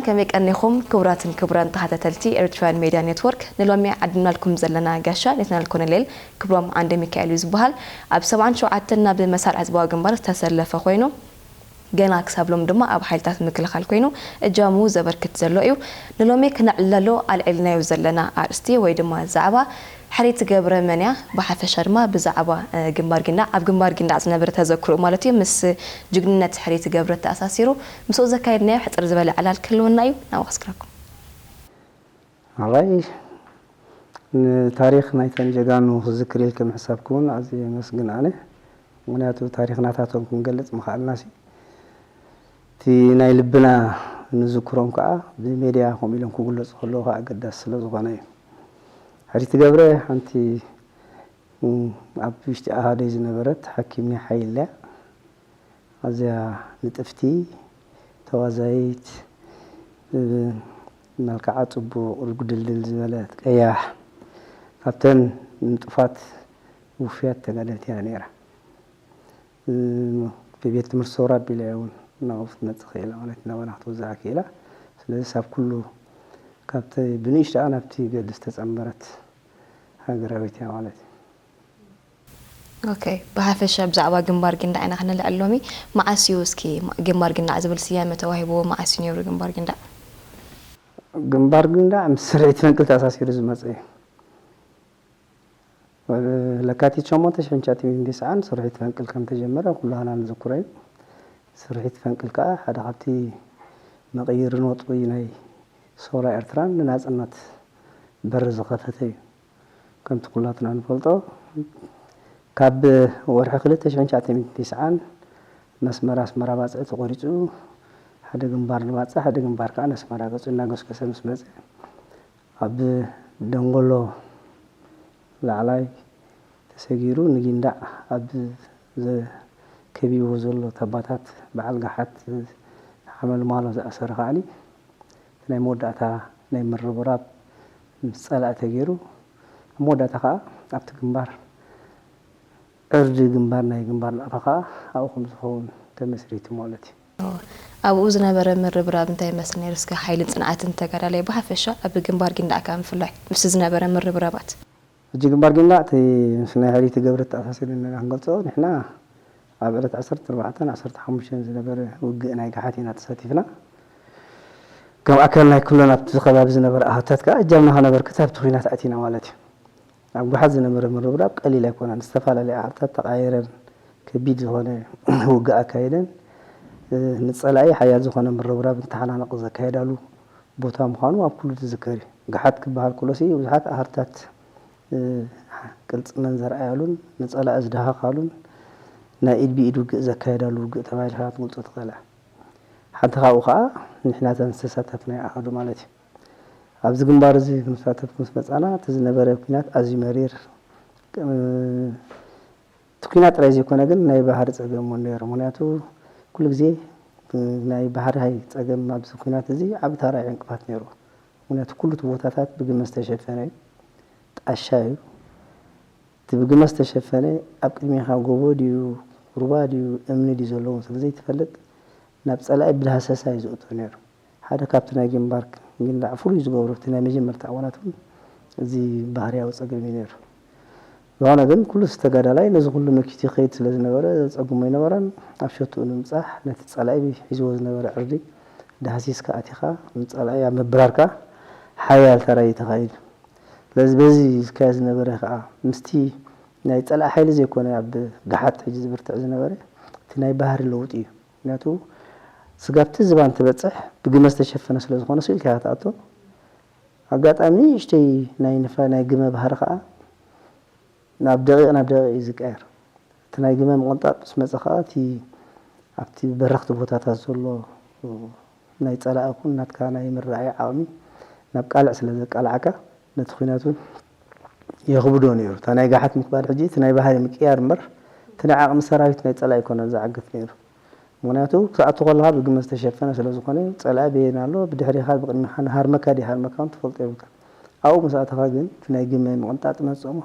ከመይ ቀኒኹም ክቡራትን ክቡራን ተኸታተልቲ ኤርትራውያን ሜድያ ኔትወርክ? ንሎሚ ዓዲምናልኩም ዘለና ጋሻ ሌተናል ኮሎኔል ክብሮም ዓንደ ሚካኤል እዩ ዝበሃል። ኣብ ሰብዓን ሸውዓተን ናብ መሳርዕ ህዝባዊ ግንባር ዝተሰለፈ ኮይኑ፣ ገና ክሳብ ሎም ድማ ኣብ ሓይልታት ምክልኻል ኮይኑ እጃሙ ዘበርክት ዘሎ እዩ። ንሎሚ ክነዕልለሉ ኣልዒልናዮ ዘለና ኣርእስቲ ወይ ድማ ዛዕባ፣ ሕርየት ገብረ መን እያ? ብሓፈሻ ድማ ብዛዕባ፣ እ፣ ግንባር ጊንዳዕ፣ ኣብ ግንባር ጊንዳዕ ዝነበረ ተዘክሮ ማለት እዩ፣ ምስ ጅግንነት ሕርየት ገብረ ተኣሳሲሩ ምስኡ ዘካየድናዮ ሕጽር ዝበለ ዕላል ክህልወና እዩ። ናብኡ ከስግረኩም። ኣራይ፣ ንታሪኽ ናይተን ጀጋኑ ክዝክር ኢልከ ምሕሳብኪ እውን ኣዝየ የመስግን ኣነ። ምኽንያቱ ታሪኽ ናታቶም ክንገልጽ ምኽኣልናሲ፣ እቲ ናይ ልብና ንዝክሮም ከዓ ብሜድያ ከምኡ ኢሎም ክግለጹ ከለዉ ከዓ ኣገዳሲ ስለ ዝኾነ እዩ። ሕርየት ገብረ ሓንቲ፣ እም፣ ኣብ ውሽጢ ኣሃደይ ዝነበረት ሓኪም ናይ ሓይሊ እያ። ኣዝያ ንጥፍቲ፣ ተዋዛይት፣ ብ-፣ መልክዓ ጽቡቕ፣ ርጉድልድል ዝበለት፣ ቀያሕ፣ ካብተን ንጡፋት ውፉያት ተጋደልቲ እያ ነይራ። እ፣ ብቤት ትምህርቲ ሰውራ ኣቢላ እያ እውን ናብኡ ክትመጽእ ክኢላ፣ ማለት ናባና ክትወዝዓ ክኢላ። ስለዚ ሳብ ኩሉ ካብቲ ብንእሽቶኣ ናብቲ ገድሊ ዝተጸንበረት ሃገራዊት እያ ማለት እዩ። ኦኬ፣ ብሓፈሻ ብዛዕባ ግንባር ጊንዳዕ ኢና ክነልዕል ሎሚ። መዓስ እዩ እስኪ ግንባር ጊንዳዕ ዝብል ስያመ ተዋሂብዎ? መዓስ እዩ ነይሩ ግንባር ጊንዳዕ? ግንባር ጊንዳዕ ምስ ስርሒት ፈንቅል ተኣሳሲሩ ዝመጸ እዩ። ወደ ለካቲት ሸሞንተ ሺሕ ትሽዓተ ሚእትን ተስዓን ስርሒት ፈንቅል ከም ተጀመረ ኩላህና ንዝክሮ እዩ። ስርሒት ፈንቅል ከኣ ሓደ ካብቲ መቐይሪ ነጥቢ ናይ ሰውራ ኤርትራን ንናጽነት በር ዝኸፈተ እዩ። ከምቲ ኩላትና ንፈልጦ፣ ካብ ወርሒ ክልተ ሺሕ ትሽዓተ ሚእትን ተስዓን መስመር ኣስመራ ባጽዕ ተቖሪጹ፣ ሓደ ግንባር ንባጽዕ፣ ሓደ ግንባር ከኣ ነስመራ ገጹ እናገስገሰ ምስ መጸ፣ ኣብ ደንጎሎ ላዕላይ ተሰጊሩ ንጊንዳዕ ኣብ ዘከቢዎ ዘሎ ታባታት በዓል ጋሓት ሓመልማሎ ዝኣሰረ ከኣኒ፣ እቲ ናይ መወዳእታ ናይ ምርብራብ ምስ ጸላኢ ተገይሩ፣ ኣብ መወዳእታ ከኣ ኣብቲ ግንባር፣ ዕርዲ ግንባር ናይ ግንባር ናቕፋ ከኣ ኣብኡ ከም ዝኸውን ተመስሪቱ ማለት እዩ። ኣብኡ ዝነበረ ምርብራብ እንታይ ይመስል ነይሩ? እስከ ሓይልን ጽንዓትን ተጋዳላይ ብሓፈሻ ኣብ ግንባር ጊንዳዕ ከኣ ብፍላይ ምስቲ ዝነበረ ምርብራባት። ሕጂ ግንባር ጊንዳዕ እቲ ምስ ናይ ሕርየት ገብረ ተኣሳሲሩ ኢልና ክንገልጾ፣ ንሕና ኣብ ዕለት ዓሰርተ ኣርባዕተን ዓሰርተ ሓሙሽተን ዝነበረ ውግእ ናይ ጋሓት ኢና ተሳቲፍና። ከም ኣካል ናይ ኩለን ኣብቲ ከባቢ ዝነበረ ኣሃታት ከኣ እጃምና ከነበርክት ኣብቲ ኲናት ኣቲና ማለት እዩ። ኣብ ጋሓት ዝነበረ ምርብራብ ቀሊል ኣይኮነን። ዝተፈላለያ ኣሃታት ተቐያይረን ከቢድ ዝኾነ ውግእ ኣካይደን፣ እ፣ ንጸላኢ ሓያል ዝኾነ ምርብራብ ንተሓናነቕ ዘካየዳሉ ቦታ ምዃኑ ኣብ ኩሉ ዝዝከር እዩ። ጋሓት ክበሃል ከሎሲ ብዙሓት ኣሃታት፣ እ፣ ቅልጽመን ዘርኣያሉን ንጸላኢ ዝደሃኻሉን ናይ ኢድ ብኢድ ውግእ ዘካየዳሉ ውግእ ተባሂልካ ክትገልጾ ትኽእል ኢኻ። ሓንቲ ካብኡ ከኣ ንሕና እተን ዝተሳተፍናዮ ኣሃዱ ማለት እዩ። ኣብዚ ግንባር እዚ ክንሳተፍ ምስ መጻና፣ እቲ ዝነበረ ኲናት ኣዝዩ መሪር፣ እ፣ እቲ ኲናት ጥራይ ዘይኮነ ግን ናይ ባህሪ ጸገም እውን ነይሩ። ምኽንያቱ ኩሉ ግዜ፣ እ፣ ናይ ባህሪ ሃይ ጸገም ኣብዚ ኲናት እዚ ዓቢ ተራይ ዕንቅፋት ነይሩ። ምኽንያቱ ኩሉ እቲ ቦታታት ብግመ ዝተሸፈነ እዩ፣ ጣሻ እዩ። እቲ ብግመ ዝተሸፈነ ኣብ ቅድሜኻ ጎቦ ድዩ፣ ሩባ ድዩ፣ እምኒ ድዩ ዘለዎም ስለ ዘይትፈልጥ፣ ናብ ጸላኢ ብዳህሰሳ እዩ ዝእቶ ነይሩ። ሓደ ካብቲ ናይ ግንባር ጊንዳዕ ፍሉይ ዝገብሮ፣ እቲ ናይ መጀመርታ እዋናት እውን እዚ ባህርያዊ ጸገም እዩ ነይሩ። ዝኾነ ግን ኩሉ ተጋዳላይ ነዚ ኩሉ መኪቱ ይኸይድ ስለ ዝነበረ ዘጸግሞ ኣይነበረን። ኣብ ሸትኡ ንምብጻሕ ነቲ ጸላኢ ሒዝዎ ዝነበረ ዕርዲ ዳህሲስካ ኣቲኻ ንጸላኢ ኣብ ምብራርካ ሓያል ተራ እዩ ተኻይዱ። ስለዚ በዚ ዝካየድ ዝነበረ ከኣ ምስቲ ናይ ጸላኢ ሓይሊ ዘይኮነ ኣብ ጋሓት ሕጂ ዝብርትዕ ዝነበረ እቲ ናይ ባህሪ ለውጢ እዩ። ምክንያቱ ስጋብ እቲ ዝባን ትበጽሕ ብግመ ዝተሸፈነ ስለ ዝኾነ ስኢልካ ኢኻ ትኣቱ። ኣጋጣሚ ንእሽተይ ናይ ንፋ-፣ ናይ ግመ ባህሪ ከኣ ናብ ደቂቕ ናብ ደቂቕ እዩ ዝቀየር። እቲ ናይ ግመ ምቕንጣጥ ምስ መጸ ከኣ እቲ ኣብቲ በረኽቲ ቦታታት ዘሎ ናይ ጸላኢ ይኹን ናትካ ናይ ምርኣይ ዓቕሚ ናብ ቃልዕ ስለ ዘቃልዓካ ነቲ ኲናት እውን የኽብዶ ነይሩ። እታ ናይ ጋሓት ምክባድ ሕጂ እቲ ናይ ባህሪ ምቅያር እምበር እቲ ናይ ዓቕሚ ሰራዊት ናይ ጸላኢ ኣይኮነን ዝዓግት ነይሩ። ምኽንያቱ ክትኣቱ ከለኻ ብግመ ዝተሸፈነ ስለ ዝኾነ ጸላኢ በየን ኣሎ፣ ብድሕሪኻ ብቕድሚኻ ንሃርመካ ድይሃርመካ እውን ትፈልጦ የብልካን። ኣብኡ ምስ ኣተኻ ግን እቲ ናይ ግመ ምቕንጣጥ መጽሞ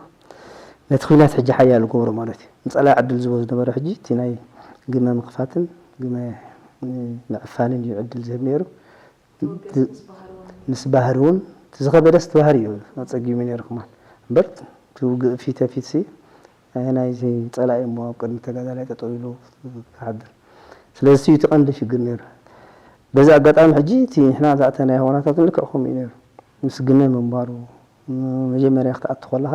ነቲ ኲናት ሕጂ ሓያል ይገብሮ ማለት እዩ። ንጸላኢ ዕድል ዝህቦ ዝነበረ ሕጂ እቲ ናይ ግመ ምኽፋትን ግመ ምዕፋንን እዩ ዕድል ዝህብ ነይሩ። ምስ ባህሪ እውን እቲ ዝኸበደስ እቲ ባህሪ እዩ ኣጸጊሙ ነይሩ። ከማን እምበር እቲ ውግእ ፊተ ፊት ሲ ናይ ናይዚ ጸላኢ እሞ ኣብ ቅድሚ ተጋዳላይ ጠጠው ኢሉ ክሓድር። ስለዚ እቲ ቀንዲ ሽግር ነይሩ። በዚ ኣጋጣሚ ሕጂ እቲ ንሕና ዝኣተናዮ ሆናታት ልክዕ ከምኡ እዩ ነይሩ። ምስ ግመ ምንባሩ፣ መጀመርያ ክትኣቱ ከለኻ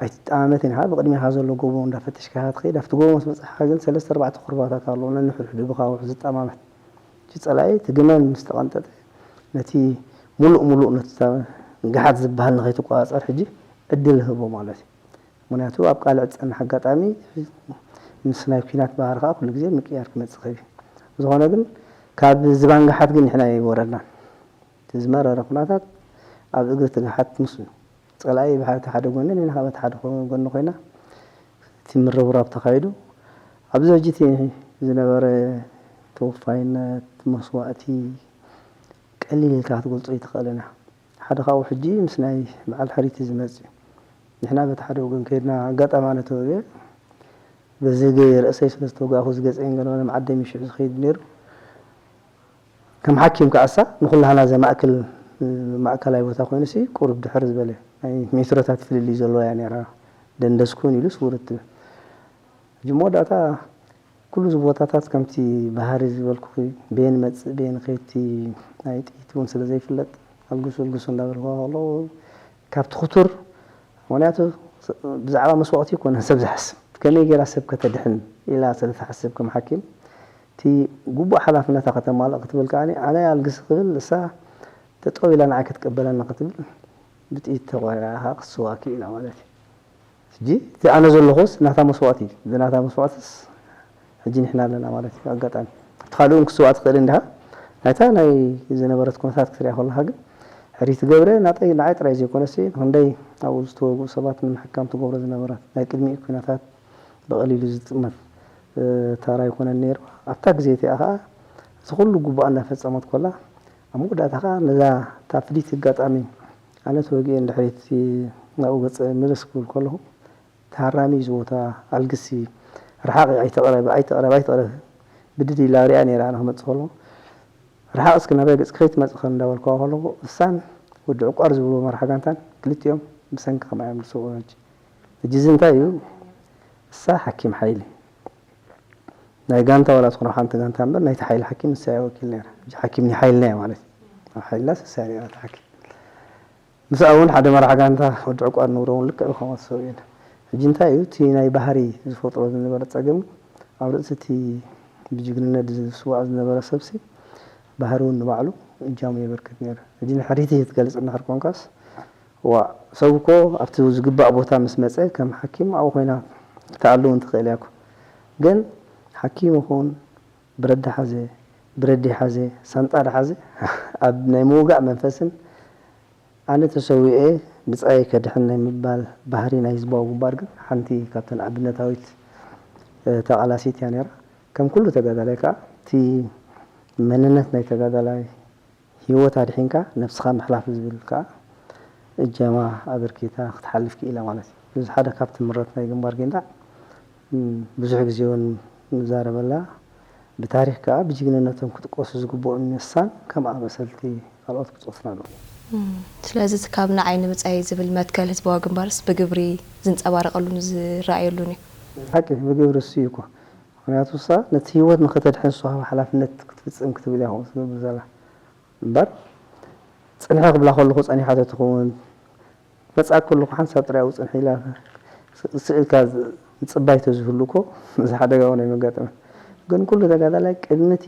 ኣይትጠማመትን ኢኻ። ብቕድሚኻ ዘሎ ጎቦ እንዳፈተሽካ ኢኻ ትኸይድ። ኣብቲ ጎቦ ምስ በጻሕካ ግን ሰለስተ ኣርባዕተ ኩርባታት ኣለዎ፣ ነንሕድሕዱ ብኻውሕ ዝጠማመት። እቲ ጸላኢ እቲ ግመ ምስ ተቐንጠጠ፣ ነቲ ሙሉእ ሙሉእ ነቲ ጋሓት ዝበሃል ንኸይትቆጻጸር ሕጂ ዕድል ይህቦ ማለት እዩ። ምኽንያቱ ኣብ ቃልዕ ዝጸንሕ ኣጋጣሚ ምስ ናይ ኲናት ባህሪ ከኣ ኩሉ ግዜ ምቅያር ክመጽእ ይኽእል እዩ። ብዝኾነ ግን ካብ ዝባን ጋሓት ግን ንሕና ኣይወረድናን። እቲ ዝመረረ ኩነታት ኣብ እግሪ እቲ ጋሓት ምስ ጸላኢ ብሓ-፣ እቲ ሓደ ጎኒ ንሕና ካብ እቲ ሓደ ጎ-፣ ጎኒ ኮይና እቲ ምርብራብ ተኻይዱ። ኣብዚ ሕጂ እቲ ዝነበረ ተወፋይነት፣ መስዋእቲ ቀሊል ኢልካ ክትገልጾ ኣይትኽእልን ኢኻ። ሓደ ካብኡ ሕጂ ምስ ናይ በዓል ሕሪት እዩ ዝመጽእ እዩ። ንሕና በቲ ሓደ ወገን ከይድና ኣጋጣሚ ኣነ ተወግአ በዚ ገ-፣ ርእሰይ ስለ ዝተወጋእኩ ዝገጸይን ገለ መዓደሚ ሽዑ ዝኸይድ ነይሩ። ከም ሓኪም ከኣሳ ንኹላህና ዘማእክል ማእከላይ ቦታ ኮይኑሲ ቁሩብ ድሕር ዝበለ ናይ ሜትሮታት ፍልልይ ዘለዋ እያ ነይራ። ደንደስ ኩን ኢሉ ስውርት ትብል። ሕጂ መወዳእታ ኩሉ እዚ ቦታታት ከምቲ ባህሪ ዝበልኩኺ ቤን መጽእ ቤን ከይቲ ናይ ጥይት እውን ስለ ዘይፍለጥ ኣልግሱ ኣልግሱ እንዳበልኩ ከለኹ ካብቲ ክቱር ምኽንያቱ ብዛዕባ መስዋእቲ ይኮነ ሰብ ዝሓስብ ከመይ ገይራ ሰብ ከተድሕን ኢላ ስለ ትሓስብ ከም ሓኪም እቲ ግቡእ ሓላፍነታ ከተማልእ ክትብል ከኣ ኣነ ኣልግስ ክብል እሳ ጠጠው ኢላ ንዓይ ክትቀበለኒ ክትብል ብጥይት ተቆሪራ ኢኻ ክትስዋእ ክኢላ ማለት እዩ። ሕጂ እቲ ኣነ ዘለኹስ ናታ መስዋእቲ እዩ። ብናታ መስዋእትስ ሕጂ ንሕና ኣለና ማለት እዩ። ኣጋጣሚ እቲ ካልእ እውን ክስዋእ ትኽእል እንዲኻ ናይታ ናይ ዝነበረት ኩነታት ክትሪኣ ከለኻ ግን ሕሪት ገብረ ናጠይ ንዓይ ጥራይ ዘይኮነሲ ንክንደይ ኣብኡ ዝተወግኡ ሰባት ንምሕካም ትገብሮ ዝነበረት ናይ ቅድሚኡ ኩነታት ብቐሊሉ ዝጥመት ታራ ኣይኮነን ነይሩ። ኣብታ ግዜ እቲኣ ከዓ እቲ ኩሉ ግቡኣ እናፈጸመት ኮላ ኣብ መወዳእታ ከዓ ነዛ እታ ፍልይቲ ኣጋጣሚ ኣነ ተወጊኤ እንድሕሪት ናብኡ ገጸ ምልስ ክብል ከለኹ ተሃራሚ እዚ ቦታ ኣልግሲ ርሓቕ ኣይተቕረብ ኣይተቕረብ ኣይተቕረብ ብድድ ኢላ ሪኣ ነይራ ኣነ ክመጽእ ከለኹ ርሓቕ እስኪ ናባይ ገጽ ከይትመጽእ ከም እንዳበልክዋ ከለኹ እሳን ወዲ ዕቋር ዝብልዎ መራሕ ጋንታን ክልቲኦም ብሰንኪ ከምኣ እዮም ዝስውኡ ሕጂ ሕጂ እዚ እንታይ እዩ እሳ ሓኪም ሓይሊ ናይ ጋንታ ዋላ ትኹን ሓንቲ ጋንታ እምበር ናይቲ ሓይሊ ሓኪም ንሳ እያ ወኪል ነይራ። ሕጂ ሓኪም ናይ ሓይልና እያ ማለት እዩ። ኣብ ሓይልናስ ንሳ እያ ነይራ እታ ሓኪም። ምስኣ እውን ሓደ መራሕ ጋንታ ወዲ ዕቋር ንብሮ እውን ልክዕ ብኸምኡ ሰብ እዩ። ሕጂ እንታይ እዩ እቲ ናይ ባህሪ ዝፈጥሮ ዝነበረ ጸገም ኣብ ርእሲ እቲ ብጅግንነት ዝስዋእ ዝነበረ ሰብሲ ባህሪ እውን ንባዕሉ እጃሙ የበርክት ነይሩ። ሕጂ ንሕሪቲ ትገልጽ እንድሕር ኮንካስ ዋ ሰብ እኮ ኣብቲ ዝግባእ ቦታ ምስ መጸ ከም ሓኪም ኣብኡ ኮይና ክትኣልውን ትኽእል እያ እኮ ግን ሓኪም ይኹን ብረት ደሓዘ ብረት ደይሓዘ ሳንጣ ደሓዘ ኣብ ናይ ምውጋእ መንፈስን ኣነ ተሰዊኤ ብጻየይ ከድሕን ናይ ምባል ባህሪ ናይ ህዝባዊ ግንባር ግን ሓንቲ ካብተን ኣብነታዊት ተቓላሲት እያ ነይራ። ከም ኩሉ ተጋዳላይ ከኣ እቲ መንነት ናይ ተጋዳላይ ህይወት ኣድሒንካ ነብስኻ ምሕላፍ ዝብል ከኣ እጃማ ኣበርኪታ ክትሓልፍ ክኢላ ማለት እዩ። እዚ ሓደ ካብ ትምረት ናይ ግንባር ጊንዳዕ ብዙሕ ግዜ እውን ንዛረበላ። ብታሪኽ ከኣ ብጅግንነቶም ክጥቀሱ ዝግብኦም ንሳን ከምኣ መሰልቲ ካልኦት ብጾትና ኣለዉ። ስለዚ እቲ ካብ ንዓይ ንምጻይ ዝብል መትከል ህዝባዊ ግንባርስ ብግብሪ ዝንጸባረቐሉን ዝረኣየሉን እዩ። ሓቂ ብግብሪ እሱ እዩ እኮ። ምኽንያቱ እሳ ነቲ ህይወት ንኸተድሕን ዝወሃባ ሓላፍነት ክትፍጽም ክትብል እያ ከምኡ ትገብር ዘላ። እምበር ጽንሒ ክብላ ከለኹ ጸኒሓ ተትኸውን መጻእ ከለኹ ሓንሳብ ጥራይ ኣብኡ ጽንሒ ኢላ ስእልካ ምጽባይ ተዝህሉ እኮ እዚ ሓደጋ እውን ኣይመጋጠመን። ግን ኩሉ ተጋዳላይ ቅድሚ እቲ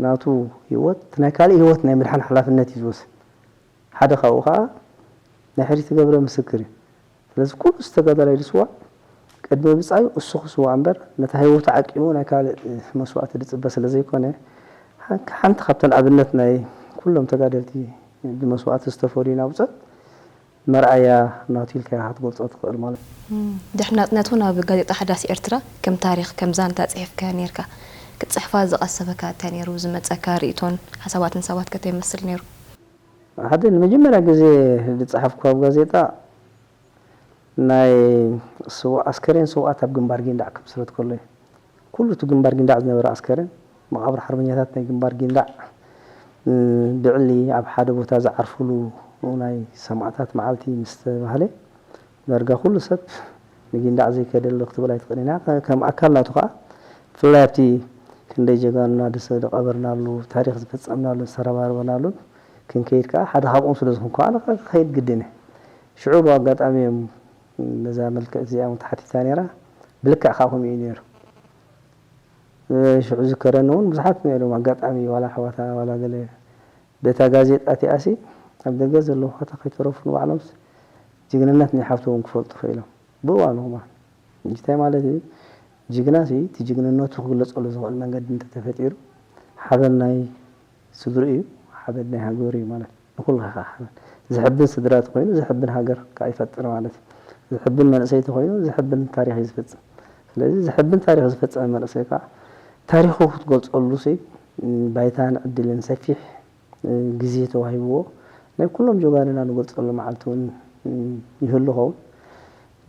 ናቱ ህይወት እቲ ናይ ካልእ ህይወት ናይ ምድሓን ሓላፍነት እዩ ዝወስድ። ሓደ ካብኡ ከዓ ናይ ሕሪት ገብረ ምስክር እዩ። ስለዚ ኩሉ ዝተጋዳላይ ዝስዋእ ቅድሚ ብጻዩ እሱ ክስዋእ እምበር ነታ ህይወቱ ዓቂቡ ናይ ካልእ መስዋእቲ ዝጽበ ስለ ዘይኮነ ሓንቲ ካብተን ኣብነት ናይ ኩሎም ተጋደልቲ ብመስዋእቲ ዝተፈልዩ ናብጾት መርኣያ ናቱ ኢልካ ኢኻ ክትገልጾ ትኽእል ማለት እዩ። ድሕሪ ናጽነት እውን ኣብ ጋዜጣ ሓዳስ ኤርትራ ከም ታሪኽ ከም ዛንታ ጽሒፍካ ነርካ። ክትጽሕፋ ዝቐሰበካ እንታይ ነይሩ? ዝመጸካ ርእይቶን ሓሳባትን ሰባት ከ እንታይ ይመስል ነይሩ? ሓደ ንመጀመርያ ግዜ ዝጸሓፍኩ ኣብ ጋዜጣ ናይ ኣስከሬን ስውኣት ኣብ ግንባር ጊንዳዕ ክምስረት ከሎ እዩ። ኩሉ እቲ ግንባር ጊንዳዕ ዝነበረ ኣስከሬን መቓብር ሓርበኛታት ናይ ግንባር ጊንዳዕ ብዕሊ ኣብ ሓደ ቦታ ዝዓርፍሉ ናይ ሰማእታት መዓልቲ ምስ ተባህለ፣ ዳርጋ ኩሉ ሰብ ንጊንዳዕ ዘይከደሉ ክትብል ኣይትኽእልን እያ። ከም ኣካል ናቱ ከኣ፣ ብፍላይ ኣብቲ ክንደይ ጀጋኑና ዝቐበርናሉ፣ ታሪኽ ዝፈጸምናሉን ዝተረባረበናሉን ክንከይድ ከኣ፣ ሓደ ካብኦም ስለ ዝኾንኩ ኣነ ከኣ ክኸይድ ግድን እየ። ሽዑ ብኣጋጣሚ እዮም ነዛ መልክዕቲ እዚኣ እውን ተሓቲታ ነይራ። ብልክዕ ከኣ ከምኡ እዩ ነይሩ። ሽዑ ዝከረኒ እውን ብዙሓት ነይሮም። ኣጋጣሚ ዋላ ኣሕዋታ ዋላ ገለ በታ ጋዜጣ እቲኣሲ ኣብ ደገ ዘለዉ ኸታ ከይተረፉ ንባዕሎምስ ጅግንነት ናይ ሓብቶም ክፈልጡ ክኢሎም። ብእዋኑ ኸማን። ሕጂ እንታይ ማለት እዩ? ጅግናሲ እቲ ጅግንነቱ ክግለጸሉ ዝኽእል መንገዲ እንተተፈጢሩ፣ ሓበን ናይ ስድርኡ እዩ፣ ሓበን ናይ ሃገሩ እዩ ማለት እዩ። ንኹሉ ኸዓ ሓበን። ዘሕብን ስድራ ተኾይኑ፣ ዘሕብን ሃገር ከኣ ይፈጥር ማለት እዩ። ዘሕብን መንእሰይ ተኾይኑ፣ ዘሕብን ታሪኽ እዩ ዝፍጽም። ስለዚ ዘሕብን ታሪኽ ዝፈጸመ መንእሰይ ከኣ ታሪኹ ክትገልጸሉ ሲ፣ ባይታን ዕድልን ሰፊሕ ግዜ ተዋሂብዎ፣ ናይ ኩሎም ጀጋኑና ንገልጸሉ መዓልቲ እውን ይህሉ ኸውን።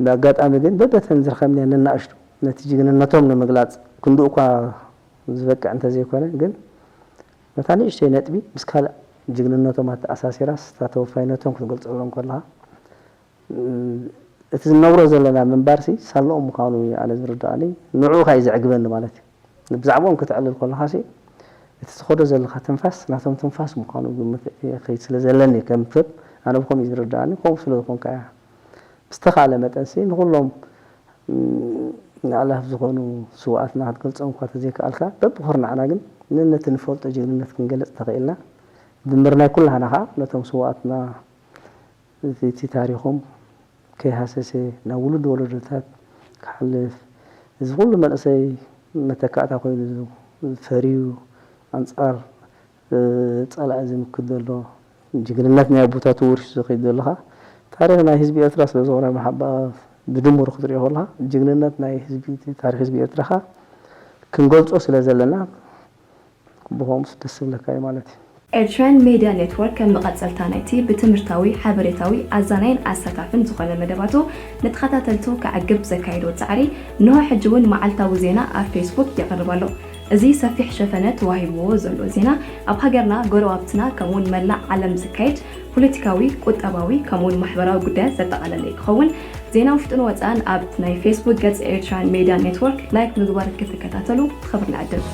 ብኣጋጣሚ ግን በበተን ዝረኸብናየን ነናእሽቱ ነቲ ጅግንነቶም ንምግላጽ ክንድኡ እኳ ዝበቅዕ እንተዘይኮነ፣ ግን ነታ ንእሽተይ ነጥቢ ምስ ካልእ ጅግንነቶም ኣተኣሳሲራስ እታ ተወፋይነቶም ክትገልጸሎም ከለኻ፣ እቲ ዝነብሮ ዘለና ምንባርሲ ሳልኦም ምዃኑ እዩ ኣነ ዝርድኣኒ። ንዕኡ ከኣ እዩ ዘዕግበኒ ማለት እዩ። ብዛዕባኦም ከተዕልል ከለኻሲ፣ እቲ ትኸዶ ዘለኻ ትንፋስ ናቶም ትንፋስ ምዃኑ ግምት ይኸይድ ስለ ዘለኒ፣ ከም ሰብ ኣነ ብኸምኡ እዩ ዝርድኣኒ። ከምኡ ስለ ዝኾንካ እያ። ብዝተኻእለ መጠንሲ ንኹሎም፣ ም፣ ንኣላፍ ዝኾኑ ስውኣትና ክትገልጾም እኳ ተዘይከኣልካ፣ በብኹርናዕና ግን ነነቲ ንፈልጦ ጅግንነት ክንገልጽ ተኽኢልና። ድምር ናይ ኩላህና ከኣ ነቶም ስውኣትና እቲ፣ እቲ ታሪኾም ከይሃሰሰ ናብ ውሉድ ወለዶታት ክሓልፍ፣ እዚ ኩሉ መንእሰይ መተካእታ ኮይኑ ፈርዩ ኣንጻር፣ እ፣ ጸላኢ ዝምክት ዘሎ፣ ጅግንነት ናይ ኣቦታቱ ወሪሱ ዝኸይድ ዘሎ ኸኣ ታሪኽ ናይ ህዝቢ ኤርትራ ስለ ዝኾነ፣ ብሓባ-፣ ብድምሩ ክትሪኦ ከለኻ ጅግንነት ናይ ህዝቢ፣ ታሪኽ ህዝቢ ኤርትራ ኸኣ ክንገልጾ ስለ ዘለና፣ ብኸምኡስ ደስ ዝብለካ እዩ ማለት እዩ። ኤርትራን ሜድያ ኔትወርክ ከም መቐጸልታ ናይቲ ብትምህርታዊ፣ ሓበሬታዊ፣ ኣዛናይን ኣሳታፍን ዝኾነ መደባቱ ንተኸታተልቱ ከዕግብ ዘካየዶ ጻዕሪ፣ እንሆ ሕጂ እውን መዓልታዊ ዜና ኣብ ፌስቡክ የቕርብ ኣሎ። እዚ ሰፊሕ ሸፈነ ተዋሂብዎ ዘሎ ዜና፣ ኣብ ሃገርና፣ ጎረባብትና፣ ከምኡውን መላእ ዓለም ዝካየድ ፖለቲካዊ፣ ቁጠባዊ፣ ከምኡውን ማሕበራዊ ጉዳያት ዘጠቓለለ ክኸውን፣ ዜና ውሽጥን ወጻእን ኣብ ናይ ፌስቡክ ገጽ ኤርትራን ሜድያ ኔትወርክ ላይክ ምግባር ክትከታተሉ ብኽብሪ ንዕድም።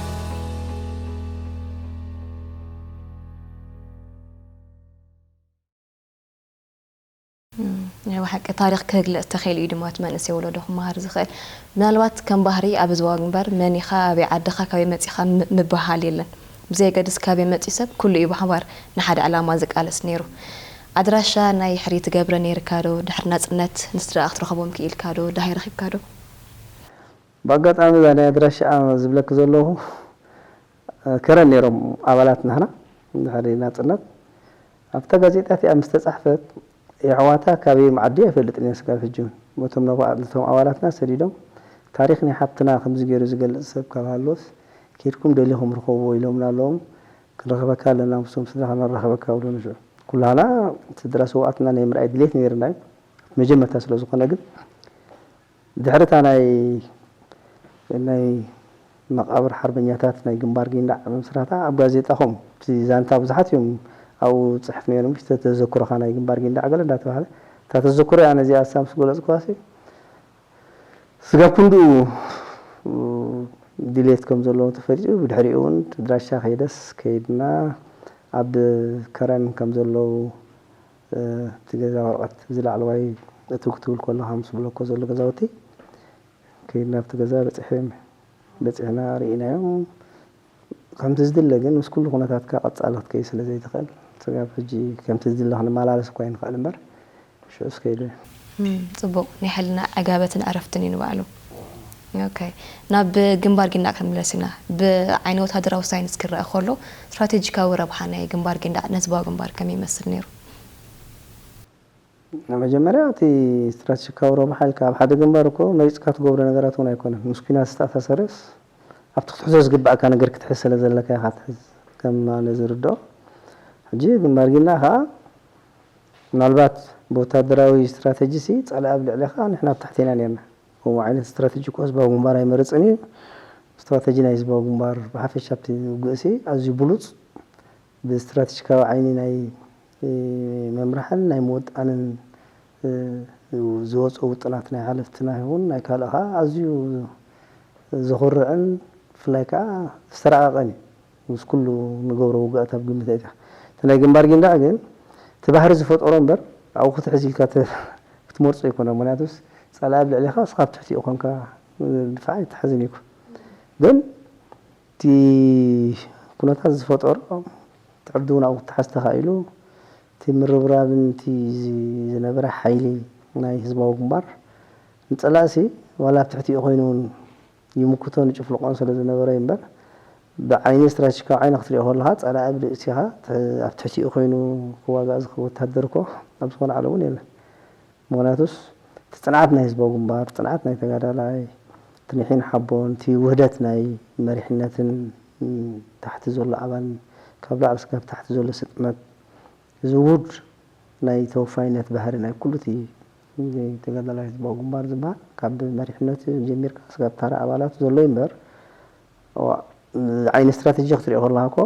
እም፣ ናይ ብሓቂ ታሪኽ ክግለጽ ተኽኢሉ እዩ ድማ እቲ መንእሰይ ወለዶ ክመሃር ዝኽእል። ምናልባት ከም ባህሪ ኣብ ህዝባዊ ግንባር መን ኢኻ፣ ኣበይ ዓድኻ፣ ካበይ መጺኻ ም-፣ ምብሃል የለን። ብዘየገድስ ካበይ መጺኡ ሰብ ኩሉ እዩ ብሓባር ንሓደ ዕላማ ዝቃለስ ነይሩ። ኣድራሻ ናይ ሕሪ ትገብረ ነይርካ ዶ? ድሕሪ ናጽነት ንስድራኻ ክትረኽቦም ክኢልካ ዶ? ደሃይ ረኺብካ ዶ? ብኣጋጣሚ እዛ ናይ ኣድራሻኣ ዝብለኪ ዘለኹ፣ ከረን ነይሮም ኣባላት ናህና ድሕሪ ናጽነት። ኣብታ ጋዜጣ እቲኣ ምስ ተጻሕፈት፣ የሕዋታ ካበይ መዓዲ ኣይፈልጥን እየ ስጋብ ሕጂ እውን። በቶም ነባ-፣ ነቶም ኣባላትና ሰዲዶም፣ ታሪኽ ናይ ሓብትና ከምዚ ገይሩ ዝገልጽ ሰብ ካብ ሃሎስ፣ ኬድኩም ደሊኹም ርኸብዎ ኢሎምና ኣለዎም። ክንረኽበካ ኣለና፣ ምስቶም ስድራኻ ነራኽበካ ብሉኒ። ሽዑ ኩላህና ስድራ ስውኣትና ናይ ምርኣይ ድሌት ነይርና እዩ። መጀመርታ ስለ ዝኾነ ግን፣ ድሕሪ እታ ናይ፣ ናይ መቓብር ሓርበኛታት ናይ ግንባር ጊንዳዕ ምስረታ ኣብ ጋዜጣኹም፣ እቲ ዛንታ ብዙሓት እዮም ኣብኡ ዝጽሕፍ ነይሮም፣ እቲ ተዘክሮኻ ናይ ግንባር ጊንዳዕ ገለ እንዳተባህለ፣ እታ ተዘክሮ እያ ነዚኣ እሳ ምስ ገለጽኩዋሲ፣ ስጋብ ክንድኡ ድሌት ከም ዘለዎ ተፈሊጡ፣ ብድሕሪኡ እውን እቲ ኣድራሻ ከይደስ ከይድና ኣብ ከረን ከም ዘለዉ፣ እ፣ እቲ ገዛ ወረቐት እዚ ላዕለዋይ እትው ክትብል ከለኻ ምስ ብለኮ ዘሎ ገዛውቲ ከይድና ኣብቲ ገዛ በጺሐ፣ በጺሕና ርኢናዮም። ከምቲ ዝድለ ግን ምስ ኩሉ ኩነታትካ ቀጻሊ ክትከይድ ስለ ዘይትኽእል፣ ስጋብ ሕጂ ከምቲ ዝድለ ክንመላለስ እኳ ኣይንኽእል እምበር፣ ሽዑስ ከይደ። እም፣ ጽቡቕ። ናይ ሕልና ዕጋበትን ዕረፍትን እዩ ንባዕሉ። ኦኬ። ናብ ግንባር ጊንዳዕ ክንምለስ ኢና። ብዓይኒ ወተሃደራዊ ሳይንስ ክረአ ከሎ፣ ስትራቴጂካዊ ረብሓ ናይ ግንባር ጊንዳዕ ንህዝባዊ ግንባር ከመይ ይመስል ነይሩ? መጀመርያ፣ እቲ ስትራቴጂካዊ ረብሓ ኢልካ ኣብ ሓደ ግንባር እኮ መሪጽካ ትገብሮ ነገራት እውን ኣይኮነን። ምስ ኲናት ዝተኣሳሰረስ፣ ኣብቲ ክትሕዞ ዝግባእካ ነገር ክትሕዝ ስለ ዘለካ ኢኻ ትሕዝ፣ ከም ኣነ ዝርድኦ። ሕጂ ግንባር ጊንዳዕ ከኣ፣ ምናልባት ብወታደራዊ ስትራተጂሲ ጸላኢ ኣብ ልዕሌኻ፣ ንሕና ኣብ ታሕቲ ኢና ኔርና። ከምኡ ዓይነት ስትራተጂ እኮ ህዝባዊ ግንባር ኣይመርጽን እዩ። ስትራተጂ ናይ ህዝባዊ ግንባር ብሓፈሻ ኣብቲ ውግእሲ ኣዝዩ ብሉጽ፣ ብስትራተጂካዊ ዓይኒ ናይ ምምራሕን ናይ ምውጣንን ዝወፁ ውጥናት ናይ ሓለፍትና ይኹን ናይ ካልእ ከዓ ኣዝዩ ዘኹርዕን ብፍላይ ከዓ ዝተረቃቀን እዩ። ምስ ኩሉ ንገብሮ ውግኣት ኣብ ግምት ኣእቲኻ እቲ ናይ ግንባር ጊንዳዕ ግን እቲ ባህሪ ዝፈጠሮ እምበር ኣብኡ ክትሕዝ ኢልካ ክትመርፆ ኣይኮነ። ምክንያቱስ ፀላኢ ኣብ ልዕሊኻ እስኻ ኣብ ትሕቲኡ ኮንካ ድፋዕ ኣይትሓዝን እዩ። ግን እቲ ኩነታት ዝፈጠሮ እቲ ዕርዲ እውን ኣብኡ ክተሓዝ ተኻኢሉ እቲ ምርብራብን እቲ ዝነበረ ሓይሊ ናይ ህዝባዊ ግንባር ንፀላእሲ ዋላ ኣብ ትሕቲኡ ኮይኑ እውን ይምክቶን ይጭፍልቆን ስለ ዝነበረ እዩ እምበር ብዓይኒ ስትራተጂካዊ ዓይኒ ክትሪኦ ከለካ ፀላኢ ኣብ ርእሲካ ኣብ ትሕቲኡ ኮይኑ ክዋጋእ ዝኽእል ወታደር እኮ ኣብ ዝኾነ ዓለም እውን የለን። ምክንያቱስ እቲ ፅንዓት ናይ ህዝባዊ ግንባር፣ ፅንዓት ናይ ተጋዳላይ፣ እቲ ኒሒን ሓቦን፣ እቲ ውህደት ናይ መሪሕነትን ታሕቲ ዘሎ ኣባልን ካብ ላዕሊ ስጋብ ታሕቲ ዘሎ ስጥመት እዚ ውሁድ ናይ ተወፋይነት ባህሪ ናይ ኩሉ እቲ ተጋዳላይ ህዝባዊ ግንባር ዝበሃል ካብ መሪሕነቱ ጀሚርካ ስጋብ ታራ ኣባላቱ ዘሎ እዩ እምበር ዓይኒ ስትራተጂ ክትሪኦ ከለካ እኮ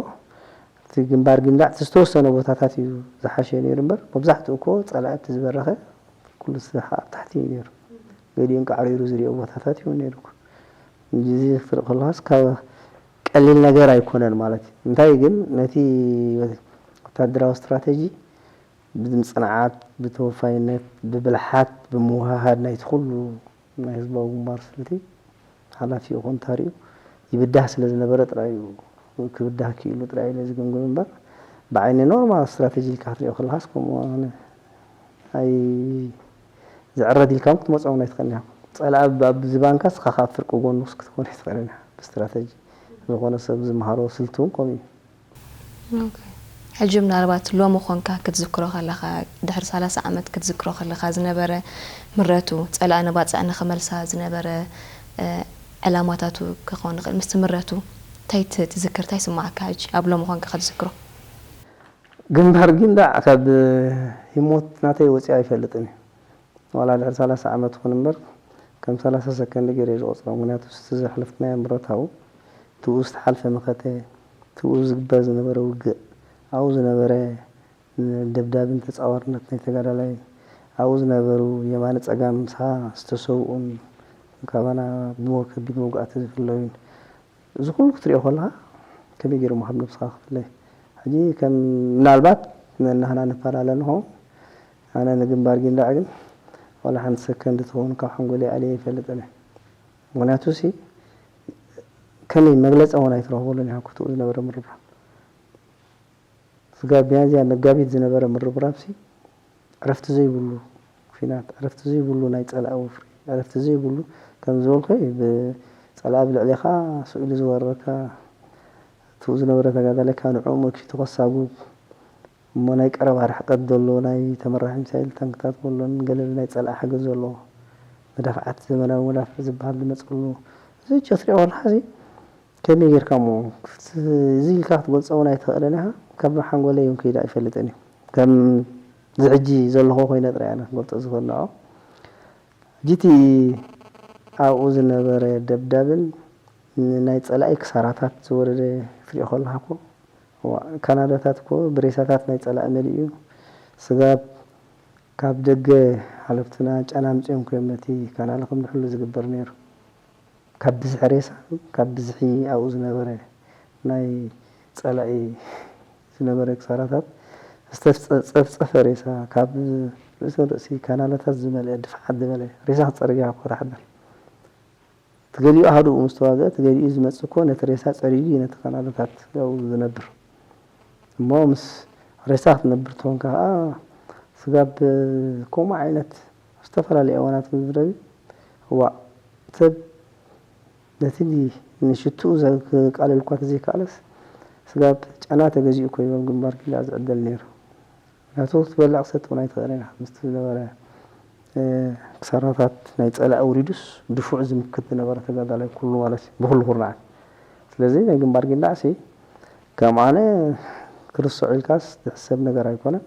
እቲ ግንባር ግንዳዕ ዝተወሰነ ቦታታት እዩ ዝሓሸ ነይሩ እምበር መብዛሕትኡ እኮ ፀላኢ እቲ ዝበረኸ ኩሉ ስራሕ ኣብ ታሕቲ እዩ ነይሩ። ገሊኡ እንቃዕሪሩ ዝሪኦ ቦታታት እዩ ነይሩ። እዚ ክትርኢ ከለካስ ካብ ቀሊል ነገር ኣይኮነን ማለት እዩ። እንታይ ግን ነቲ ወታደራዊ ስትራተጂ ብምፅንዓት፣ ብተወፋይነት፣ ብብልሓት፣ ብምውሃሃድ ናይቲ ኩሉ ናይ ህዝባዊ ግንባር ስልቲ ሓላፊ ይኹን ታሪኡ ይብዳህ ስለ ዝነበረ ጥራይ እዩ ክብዳህ ክኢሉ ጥራይ ኢለ ዝግምግም እምበር ብዓይኒ ኖርማል ስትራተጂ ኢልካ ክትሪኦ ከለካስ ከምኡ ኣነ ኣይ ዝዕረድ ኢልካ እውን ክትመፅኦም ኣይትኽእልን ኢኻ። ፀላኢ ኣብ ዝባንካ እስኻ ካብ ፍርቂ ጎኑ ክትኮን ኣይትኽእልን ኢኻ። ብስትራተጂ ዝኾነ ሰብ ዝመሃሮ ስልቲ እውን ከምኡ እዩ። ሕጂ ምናልባት ሎሚ ኾንካ ክትዝክሮ ከለኻ ድሕሪ ሰላሳ ዓመት ክትዝክሮ ከለኻ ዝነበረ ምረቱ ፀላኢ ንባፅዕ ንኽመልሳ ዝነበረ ዕላማታቱ ክኸውን ይኽእል ምስቲ ምረቱ እንታይ ትዝክር እንታይ ስማዓካ ሕጂ ኣብ ሎሚ ኾንካ ክትዝክሮ ግንባር ጊንዳዕ ካብ ህሞት ናተይ ወፂኣ ኣይፈልጥን እዩ ዋላ ድሕሪ ሰላሳ ዓመት ይኹን እምበር ከም ሰላሳ ሰከንድ ገይረ ዝቆፅሮ ምክንያቱ እቲ ዘሕለፍናዮ ምረታዊ ትኡ ዝተሓልፈ መኸተ ትኡ ዝግበር ዝነበረ ውግእ ኣብኡ ዝነበረ ደብዳብን ተፃዋርነት ናይ ተጋዳላይን ኣብኡ ዝነበሩ የማነ ፀጋም ምሳኻ ዝተሰውኡን ካባና ብሞ ከቢድ መጉኣቲ ዝፍለዩን እዚ ኩሉ ክትሪኦ ከለካ ከመይ ገይሩ ካብ ነብስካ ክፍለ ሕጂ ከም ምናልባት ንሕና ንፈላለ ንኸውን ኣነ ንግንባር ጊንዳዕ ግን ዋላ ሓንቲ ሰከንድ ትኸውን ካብ ሓንጎለይ ኣልየ ይፈልጥን እየ ምክንያቱ ሲ ከመይ መግለፂ እውን ኣይትረኽበሉን ኢኻ ክትኡ ዝነበረ ምርብራብ ስጋብ ሚያዝያ መጋቢት ዝነበረ ምርብራብ ሲ ዕረፍቲ ዘይብሉ ኲናት፣ ዕረፍቲ ዘይብሉ ናይ ጸላኢ ወፍሪ፣ ዕረፍቲ ዘይብሉ ከም ዝበልኩ ብጸላኢ ኣብ ልዕሌኻ ስኢሉ ዝወረካ እቱ ዝነበረ ተጋዳላይ ካብ ንዕኡ መኪቱ ከሳጉ እሞ ናይ ቀረባ ርሕቀት ዘሎ ናይ ተመራሒ ሚሳይል ታንክታት ከሎን ገለ ናይ ጸላኢ ሓገዝ ዘለዎ መዳፍዓት ዘመናዊ መዳፍዕ ዝበሃል ዝመጸሉ እዚ ቸትሪኦ ከለኻ እዚ ከመይ ጌርካ እሞ እዚ ኢልካ ክትገልጾ እውን ኣይትኽእልን ኢኻ። ካብ ሓንጎለይ እውን ከይዱ ኣይፈልጥን እዩ። ከም እዚ ሕጂ ዘለኹ ኮይነ ጥራይ ኣነ ክገልጾ ዝኽእል ንዕኡ። ሕጂ እቲ ኣብኡ ዝነበረ ደብዳብን ናይ ጸላኢ ክሳራታት ዝወረደ ክትሪኦ ከለኻ እኮ እዋ፣ ካናዳታት እኮ ብሬሳታት ናይ ጸላኢ መሊኡ እዩ። ስጋብ ካብ ደገ ሓለፍትና ጨና ኣምጺኦም እኮ እዮም ነቲ ካናል ከም ዝሕሉ ዝግበር ነይሩ። ካብ ብዝሒ ሬሳ ካብ ብዝሒ ኣብኡ ዝነበረ ናይ ፀላኢ ዝነበረ ክሳራታት ዝተፀፍፀፈ ሬሳ ካብ ርእሲ ንርእሲ ካናላታት ዝመልአ ድፍዓት ዝበለ ሬሳ ክትፀርግ ኢኻ እኮ ትሓድር። እቲ ገሊኡ ኣሃዱኡ ምስ ተዋግአ እቲ ገሊኡ ዝመፅእ እኮ ነቲ ሬሳ ፀሪጉ እዩ ነቲ ካናላታት ኣብኡ ዝነብር። እሞ ምስ ሬሳ ክትነብር ተኾንካ ከዓ ስጋብ ከምኡ ዓይነት ኣብ ዝተፈላለዩ እዋናት ምድረቢ እዋእ ሰብ ነቲ ንሽትኡ ዘቃልል እኳ ተዘይከኣለስ ስጋብ ጨና ተገዚኡ እኮ እዩ ኣብ ግንባር ጊላ ዝዕደል ነይሩ። ምክንያቱ ክትበልዕ ክሰቲ እውን ኣይትኽእልን ኢኻ ምስቲ ዝነበረ ክሳራታት ናይ ፀላኢ ኣውሪዱስ ድፉዕ ዝምክት ዝነበረ ተጋዳላይ ኩሉ ማለት እዩ ብኩሉ ኩርናዓት። ስለዚ ናይ ግንባር ጊንዳዕሲ ከም ኣነ ክርስዖ ኢልካስ ዝሕሰብ ነገር ኣይኮነን።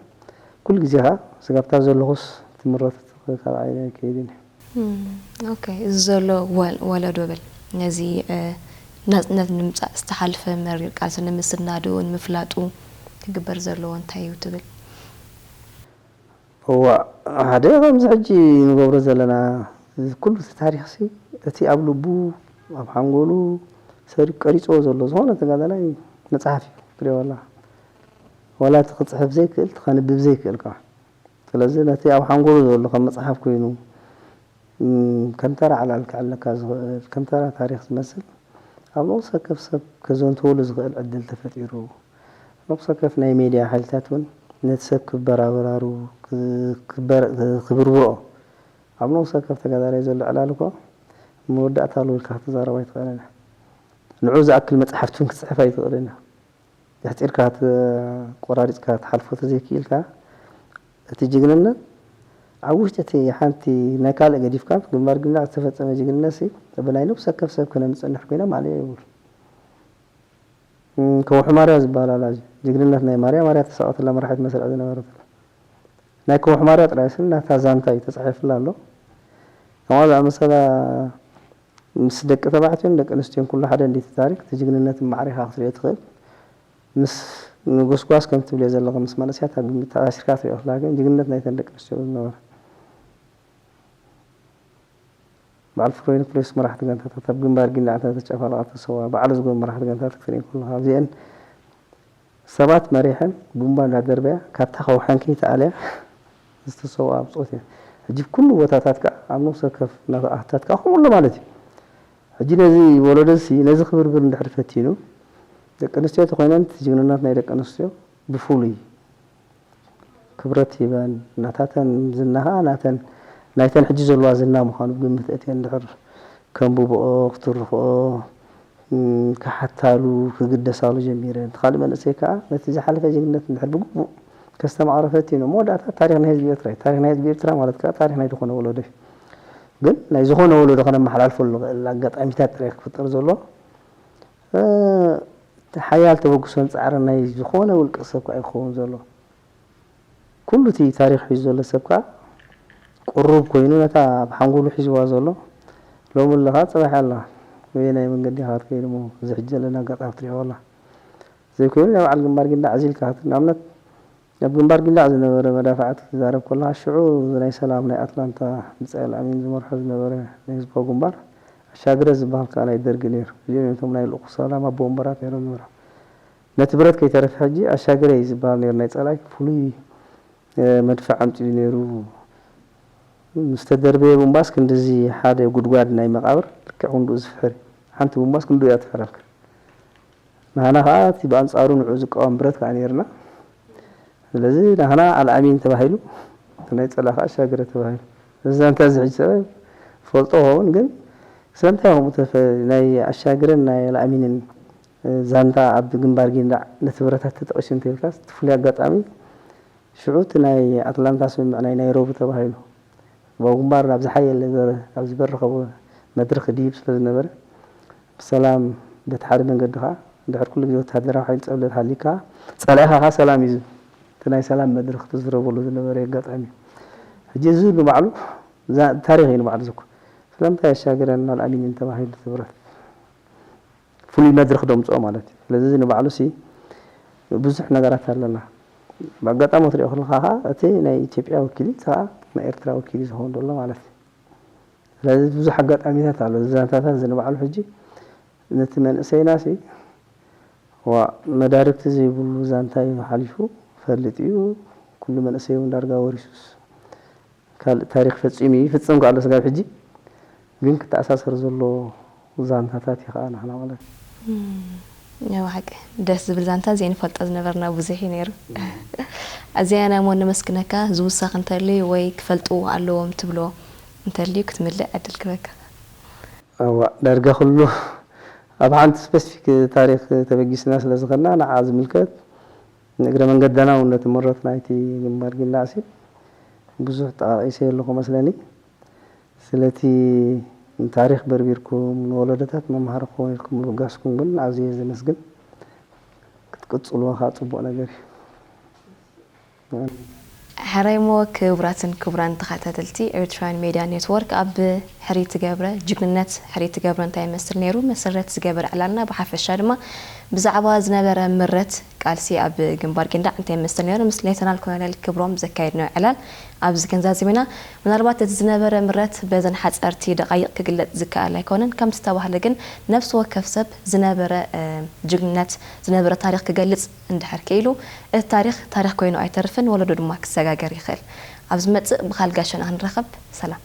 ኩሉ ግዜ ከዓ ስጋብታ ዘለኹስ ትምረቱ ካብ ዓይነ ኣይከይድን እዩ። ኦኬ እዚ ዘሎ ወለዶ ብል ነዚ ናፅነት ንምምፃእ ዝተሓልፈ መሪር ቃልሲ ንምስናድኡ ንምፍላጡ ክግበር ዘለዎ እንታይ እዩ ትብል? እዋ፣ ሓደ ከምዚ ሕጂ ንገብሮ ዘለና ኩሉ እቲ ታሪኽሲ፣ እቲ ኣብ ልቡ፣ ኣብ ሓንጎሉ ሰሪቁ ቀሪፅዎ ዘሎ ዝኾነ ተጋዳላይ መፅሓፍ እዩ ክትሪኦ ከለኻ። ዋላ እቲ ክፅሕፍ ዘይክእል፣ እቲ ከንብብ ዘይክእል ከዓ። ስለዚ ነቲ ኣብ ሓንጎሉ ዘሎ ከም መፅሓፍ ኮይኑ፣ እም፣ ከም ተራ ዕላል ክዕለካ ዝኽእል፣ ከም ተራ ታሪኽ ዝመስል፣ ኣብ ነብሲ ወከፍ ሰብ ከዘንትወሉ ዝኽእል ዕድል ተፈጢሩ። ነብሲ ወከፍ ናይ ሜድያ ሓይልታት እውን ነቲ ሰብ ክበራበራሩ፣ ክ-፣ ክበር-፣ ክብርብሮ። ኣብ ነብሲ ወከፍ ተጋዳላይ ዘሎ ዕላል እኮ መወዳእታ ኣሎ ኢልካ ክትዛረብ ኣይትኽእልን ኢኻ። ንዑ ዝኣክል መፅሓፍቲ እውን ክትፅሕፍ ኣይትኽእልን ኢኻ። ኣሕፂርካ ት-፣ ቆራሪፅካ ትሓልፎ ተዘይክኢልካ፣ እቲ ጅግንነት ኣብ ውሽጢ እቲ ሓንቲ ናይ ካልእ ገዲፍካ፣ ግንባር ግንባር ዝተፈፀመ ጅግንነት ሲ፣ ብናይ ነብሲ ወከፍ ሰብ ክነምፅእ እንድሕር ኮይና ማለያ የብሉ። እም፣ ከውሒ ማርያ ዝበሃል ኣላ፣ ጅግንነት ናይ ማርያ፣ ማርያ ተሳቐትላ መራሒት መስርዕ ዝነበረት ኣላ። ናይ ከውሒ ማርያ ጥራይ ስል ናታ ዛንታ እዩ ተፃሒፍላ ኣሎ። ከምኣ ዝኣመሰላ ምስ ደቂ ተባዕትዮን ደቂ ኣንስትዮን ኩሉ ሓደ እንዲ እቲ ታሪክ፣ እቲ ጅግንነት ማዕሪኻ ክትሪኦ ትኽእል። ምስ ንጉስጓስ ከም ትብልዮ ዘለኺ ምስ መንእሰያት ኣብ ግምት ኣሲርካ ትሪኦ ከለኻ ግን ጅግንነት ናይተን ደቂ ኣንስትዮ ዝነበረ። በዓል ፍሮይን ፕሬስ መራሕቲ ጋንታታት ኣብ ግንባር ጊንዳዕ ተጨፋለቓ ተሰዋ፣ በዓል ዝጎም መራሕቲ ጋንታታት ክትርኢ ከለኻ ኣብዚአን ሰባት መሪሐን ቡምባ እንዳደርበያ ካብታ ከውሐን ከይተኣልያ ዝተሰውኣ ብጾት እየን። ሕጂ ኩሉ ቦታታት ከኣ ኣብ ነፍሲ ወከፍ ናታኣታት ከኣ ከምኡ ኣሎ ማለት እዩ። ሕጂ ነዚ ወለዶ እዚ ነዚ ክብርብር እንድሕር ፈቲኑ ደቂ ኣንስትዮ ተኾይነን እቲ ጅግንነት ናይ ደቂ ኣንስትዮ ብፍሉይ ክብረት ሂበን ናታተን ዝና ከኣ ናተን ናይተን ሕጂ ዘለዋ ዝና ምዃኑ ብግምት እትየን እንድሕር ከንብብኦ ክትርኽኦ ክሓታሉ ክግደሳሉ ጀሚረ። እቲ ካልእ መንእሰይ ከዓ ነቲ ዝሓለፈ ጅግንነት እንድሕር ብግቡእ ከስተማቕሮ ፈቲኑ፣ መወዳእታ ታሪኽ ናይ ህዝቢ ኤርትራ እዩ። ታሪኽ ናይ ህዝቢ ኤርትራ ማለት ከዓ ታሪኽ ናይ ዝኾነ ወለዶ እዩ። ግን ናይ ዝኾነ ወለዶ ከነመሓላልፈሉ ንኽእል ኣጋጣሚታት ጥራይ ክፍጠር ዘሎ። እቲ ሓያል ተበግሶን ፃዕርን ናይ ዝኾነ ውልቀ ሰብ ከዓ ይኸውን ዘሎ። ኩሉ እቲ ታሪኽ ሒዙ ዘሎ ሰብ ከዓ ቅሩብ ኮይኑ ነታ ኣብ ሓንጎሉ ሒዝዋ ዘሎ ሎሚ ኣለኻ ፅባሕ ኣላ በየናይ መንገዲ ኢኻ ክትከይድ እሞ እዚ ሕጂ ዘለና ኣጋጣሚ ትሪኦ ኣላ ዘይኮይኑ ናይ በዓል ግንባር ጊንዳዕ እዚ ኢልካ ንኣብነት ኣብ ግንባር ጊንዳዕ ዝነበረ መዳፍዓት ክትዛረብ ከለኻ ሽዑ እዚ ናይ ሰላም ናይ ኣትላንታ ብፃይ ኣልኣሚን ዝመርሖ ዝነበረ ናይ ህዝባዊ ግንባር ኣሻግረ ዝበሃል ከዓ ናይ ደርጊ ነይሩ እዚኦም እዮም እቶም ናይ ልኡኹ ሰላም ኣቦ ወንበራት ነይሮም ዝመርሑ ነቲ ብረት ከይተረፈ ሕጂ ኣሻግረ እዩ ዝበሃል ነይሩ ናይ ፀላኢ ፍሉይ መድፍዕ ኣምፂኡ ነይሩ ምስ ተደርበየ ቡምባስ ክንድዚ ሓደ ጉድጓድ ናይ መቃብር ልክዕ ክንድኡ ዝፍሕር እዩ ሓንቲ ቡምባስ ክንድኡ እያ ትፍሕረልካ ንሃና ከዓ እቲ ብኣንፃሩ ንዑ ዝቃወም ብረት ከዓ ነይርና ስለዚ ናህና ኣልኣሚን ተባሂሉ እቲ ናይ ፀላ ከዓ ኣሻግረ ተባሂሉ እዚ ዛንታ እዚ ሕጂ ሰበ ፈልጦ ኸውን ግን ስለምንታይ ከምኡ ተፈ ናይ ኣሻግረን ናይ ኣልኣሚንን ዛንታ ኣብ ግንባር ጊንዳዕ ነቲ ብረታት ተጠቒሱ እንተይልካስ እቲ ፍሉይ ኣጋጣሚ ሽዑ እቲ ናይ ኣትላንታ ስምምዕ ናይ ናይሮቢ ተባሂሉ ህዝባዊ ግንባር ናብ ዝሓየለ ዘረ ኣብ ዝበረኸቦ መድረኽ ክድይብ ስለ ዝነበረ ብሰላም በቲ ሓደ መንገዲ ከዓ ድሕር ኩሉ ግዜ ወታደራዊ ሓይሊ ፀብለል ሃልዩ ከዓ ፀላኢኻ ከዓ ሰላም እዩ እቲ ናይ ሰላም መድረኽ ትዝረበሉ ዝነበረ ኣጋጣሚ እዩ ሕጂ እዚ ንባዕሉ ታሪኽ እዩ ንባዕሉ ዝኮ ስለምንታይ ኣሻግረን ኣልኣሚንን ተባሂሉ ትብረት ፍሉይ መድረኽ ደምፅኦ ማለት እዩ። ስለዚ እዚ ንባዕሉ ሲ ብዙሕ ነገራት ኣለና። ብኣጋጣሚ ክትሪኦ ከለካ ከዓ እቲ ናይ ኢትዮጵያ ወኪል እዩ፣ እቲ ከዓ ናይ ኤርትራ ወኪል እዩ ዝኸውን ዘሎ ማለት እዩ። ስለዚ ብዙሕ ኣጋጣሚታት ኣሎ። እዚ ዛንታታት እዚ ንባዕሉ ሕጂ ነቲ መንእሰይና ሲ ዋ መዳርግቲ ዘይብሉ ዛንታ እዩ ሓሊፉ ፈልጥ እዩ። ኩሉ መንእሰይ እውን ዳርጋ ወሪሱስ ካልእ ታሪኽ ፈጺሙ እዩ ይፍጽም ከኣሎ ስጋብ ሕጂ ግን ክተኣሳሰር ዘሎ ዛንታታት እዩ ከዓ ናህና ማለት ያው ሓቂ ደስ ዝብል ዛንታ ዘይንፈልጦ ዝነበርና ብዙሕ እዩ ነይሩ። ኣዚያና እሞ ነመስግነካ ዝውሳኽ እንተልዩ ወይ ክፈልጥዎ ኣለዎም ትብሎ እንተልዩ ክትምልእ ዕድል ክበካ። ኣዋ ዳርጋ ኩሉ ኣብ ሓንቲ ስፔሲፊክ ታሪኽ ተበጊስና ስለ ዝኸድና ንዓ ዝምልከት ንእግረ መንገዳና እውን ነቲ መረት ናይቲ ግንባር ጊንዳዕ ሲ ብዙሕ ጠቓቒሰ ኣለኹ መስለኒ። ስለቲ ንታሪኽ በርቢርኩም ንወለዶታት መምሃሪ ክኸውን ኢልኩም ምብጋስኩም ግን ኣዝየ ዘመስግን። ክትቅጽልዎ ከዓ ጽቡቕ ነገር እዩ። ሕራይ እሞ ክቡራትን ክቡራን ተኸታተልቲ ኤርትራውያን ሜድያ ኔትወርክ ኣብ ሕሪ ትገብረ ጅግንነት ሕሪ ትገብረ እንታይ ይመስል ነይሩ መሰረት ዝገበረ ዕላልና ብሓፈሻ ድማ ብዛዕባ ዝነበረ ምረት ቃልሲ ኣብ ግንባር ጊንዳዕ እንታይ ይመስል ነይሩ? ምስ ሌተናል ኮሎኔል ክብሮም ዘካየድናዮ ዕላል ኣብዚ ክንዛዝም ኢና። ምናልባት እቲ ዝነበረ ምረት በዘን ሓጸርቲ ደቓይቕ ክግለጽ ዝከኣል ኣይኮነን። ከም ዝተባህለ ግን ነፍሲ ወከፍ ሰብ ዝነበረ እ፣ ጅግንነት፣ ዝነበረ ታሪኽ ክገልጽ እንድሕር ክኢሉ፣ እቲ ታሪኽ ታሪኽ ኮይኑ ኣይተርፍን፣ ወለዶ ድማ ክሰጋገር ይኽእል። ኣብ ዝመጽእ ብኻል ጋሻና ክንረኸብ። ሰላም።